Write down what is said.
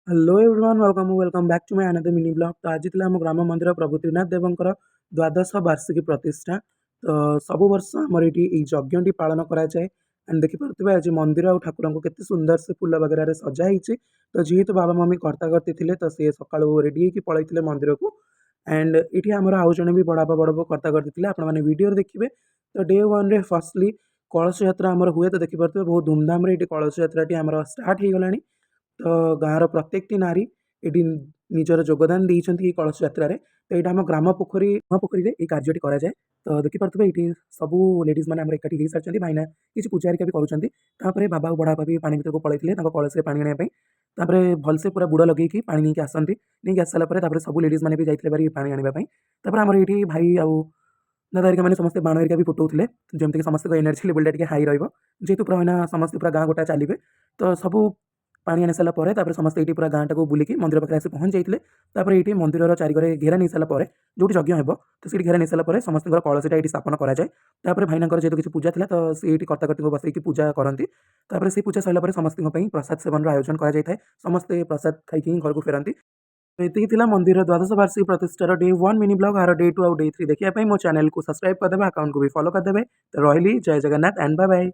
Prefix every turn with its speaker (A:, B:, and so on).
A: Hello everyone, welcome welcome back to my another mini vlog। ତ ଆଜି ଥିଲା ଆମ ଗ୍ରାମ ମନ୍ଦିର ପ୍ରଭୁ ତ୍ରିନାଥ ଦେବଙ୍କର ଦ୍ୱାଦଶ ବାର୍ଷିକୀ ପ୍ରତିଷ୍ଠା। ତ ସବୁ ବର୍ଷ ଆମର ଏଇଠି ଏଇ ଯଜ୍ଞଟି ପାଳନ କରାଯାଏ। ଆଣ୍ଡ ଦେଖିପାରୁଥିବେ, ଆଜି ମନ୍ଦିର ଆଉ ଠାକୁରଙ୍କୁ କେତେ ସୁନ୍ଦର ସେ ଫୁଲ ବଗେରାରେ ସଜା ହେଇଛି। ତ ଯେହେତୁ ବାବା ମମି କର୍ତ୍ତା କର୍ତ୍ତି ଥିଲେ, ତ ସିଏ ସକାଳୁ ରେଡ଼ି ହେଇକି ପଳେଇଥିଲେ ମନ୍ଦିରକୁ। ଆଣ୍ଡ ଏଇଠି ଆମର ଆଉ ଜଣେ ବି ବଡ଼ ବାପା, ବଡ଼ ବୋଉ କର୍ତ୍ତା କର୍ତ୍ତି ଥିଲେ, ଆପଣମାନେ ଭିଡ଼ିଓରେ ଦେଖିବେ। ତ ଡେ ୱାନ୍ରେ ଫାର୍ଷ୍ଟଲି କଳସ ଯାତ୍ରା ଆମର ହୁଏ। ତ ଦେଖିପାରୁଥିବେ, ବହୁତ ଧୁମଧାମରେ ଏଇଠି କଳସ ଯାତ୍ରାଟି ଆମର ଷ୍ଟାର୍ଟ ହେଇଗଲାଣି। ତ ଗାଁର ପ୍ରତ୍ୟେକଟି ନାରୀ ଏଠି ନିଜର ଯୋଗଦାନ ଦେଇଛନ୍ତି ଏଇ କଳସ ଯାତ୍ରାରେ। ତ ଏଇଟା ଆମ ଗ୍ରାମ ପୋଖରୀ, ଆମ ପୋଖରୀରେ ଏଇ କାର୍ଯ୍ୟଟି କରାଯାଏ। ତ ଦେଖିପାରୁଥିବେ, ଏଇଠି ସବୁ ଲେଡ଼ିଜ୍ ମାନେ ଆମର ଏକାଠି ହେଇସାରିଛନ୍ତି। ଭାଇନା କିଛି ପୂଜା ହେରିକା ବି କରୁଛନ୍ତି। ତାପରେ ବାବା ଆଉ ବଡ଼ ବାପା ବି ପାଣି ଭିତରକୁ ପଳେଇଥିଲେ ତାଙ୍କ କଳସରେ ପାଣି ଆଣିବା ପାଇଁ। ତାପରେ ଭଲସେ ପୁରା ବୁଡ଼ ଲଗେଇକି ପାଣି ନେଇକି ଆସନ୍ତି। ନେଇକି ଆସିସାରିଲା ପରେ ତାପରେ ସବୁ ଲେଡ଼ିଜ୍ ମାନେ ବି ଯାଇଥିଲେ ଭାରି ପାଣି ଆଣିବା ପାଇଁ। ତାପରେ ଆମର ଏଇଠି ଭାଇ ଆଉ ଦାଦା ହେରିକା ମାନେ ସମସ୍ତେ ବାଣ ହେରିକା ବି ଫୁଟଉଥିଲେ, ଯେମିତିକି ସମସ୍ତଙ୍କ ଏନର୍ଜି ଲେଭେଲଟା ଟିକେ ହାଇ ରହିବ, ଯେହେତୁ ପୁରା ଏଇନା ସମସ୍ତେ ପୁରା ଗାଁ ଗୋଟା ଚାଲିବେ। ତ ସବୁ ପାଣି ଆଣି ସାରିଲା ପରେ ତାପରେ ସମସ୍ତେ ଏଇଠି ପୁରା ଗାଁଟାକୁ ବୁଲିକି ମନ୍ଦିର ପାଖରେ ଆସି ପହଞ୍ଚି ଯାଇଥିଲେ। ତାପରେ ଏଇଠି ମନ୍ଦିରର ଚାରିକରେ ଘେରା ନେଇ ସାରିଲା ପରେ, ଯେଉଁଠି ଯଜ୍ଞ ହେବ, ତ ସେଇଠି ଘେରା ନେଇ ସାରିଲା ପରେ ସମସ୍ତଙ୍କର କଳସୀଟା ଏଇଠି ସ୍ଥାପନ କରାଯାଏ। ତାପରେ ଭାଇନାଙ୍କର ଯେହେତୁ କିଛି ପୂଜା ଥିଲା, ତ ସେ ଏଇଠି କର୍ତ୍ତାକର୍ତ୍ତିଙ୍କୁ ବସେଇକି ପୂଜା କରନ୍ତି। ତାପରେ ସେଇ ପୂଜା ସରିଲା ପରେ ସମସ୍ତଙ୍କ ପାଇଁ ପ୍ରସାଦ ସେବନର ଆୟୋଜନ କରାଯାଇଥାଏ। ସମସ୍ତେ ପ୍ରସାଦ ଖାଇକି ହିଁ ଘରକୁ ଫେରନ୍ତି। ତ ଏତିକି ଥିଲା ମନ୍ଦିରର ଦ୍ୱାଦଶ ବାର୍ଷିକୀ ପ୍ରତିଷ୍ଠାର ଡେ ୱାନ୍ ମିନି ବ୍ଲଗ୍। ଆର ଡେ ଟୁ ଆଉ ଡେ ଥ୍ରୀ ଦେଖିବା ପାଇଁ ମୋ ଚ୍ୟାନେଲକୁ ସବସ୍କ୍ରାଇବ୍ କରିଦେବେ, ଆକାଉଣ୍ଟକୁ ବି ଫଲୋ କରିଦେବେ। ତ ରହିଲି, ଜୟ ଜଗନ୍ନାଥ ଆଣ୍ଡ ବାଏ ବାଏ।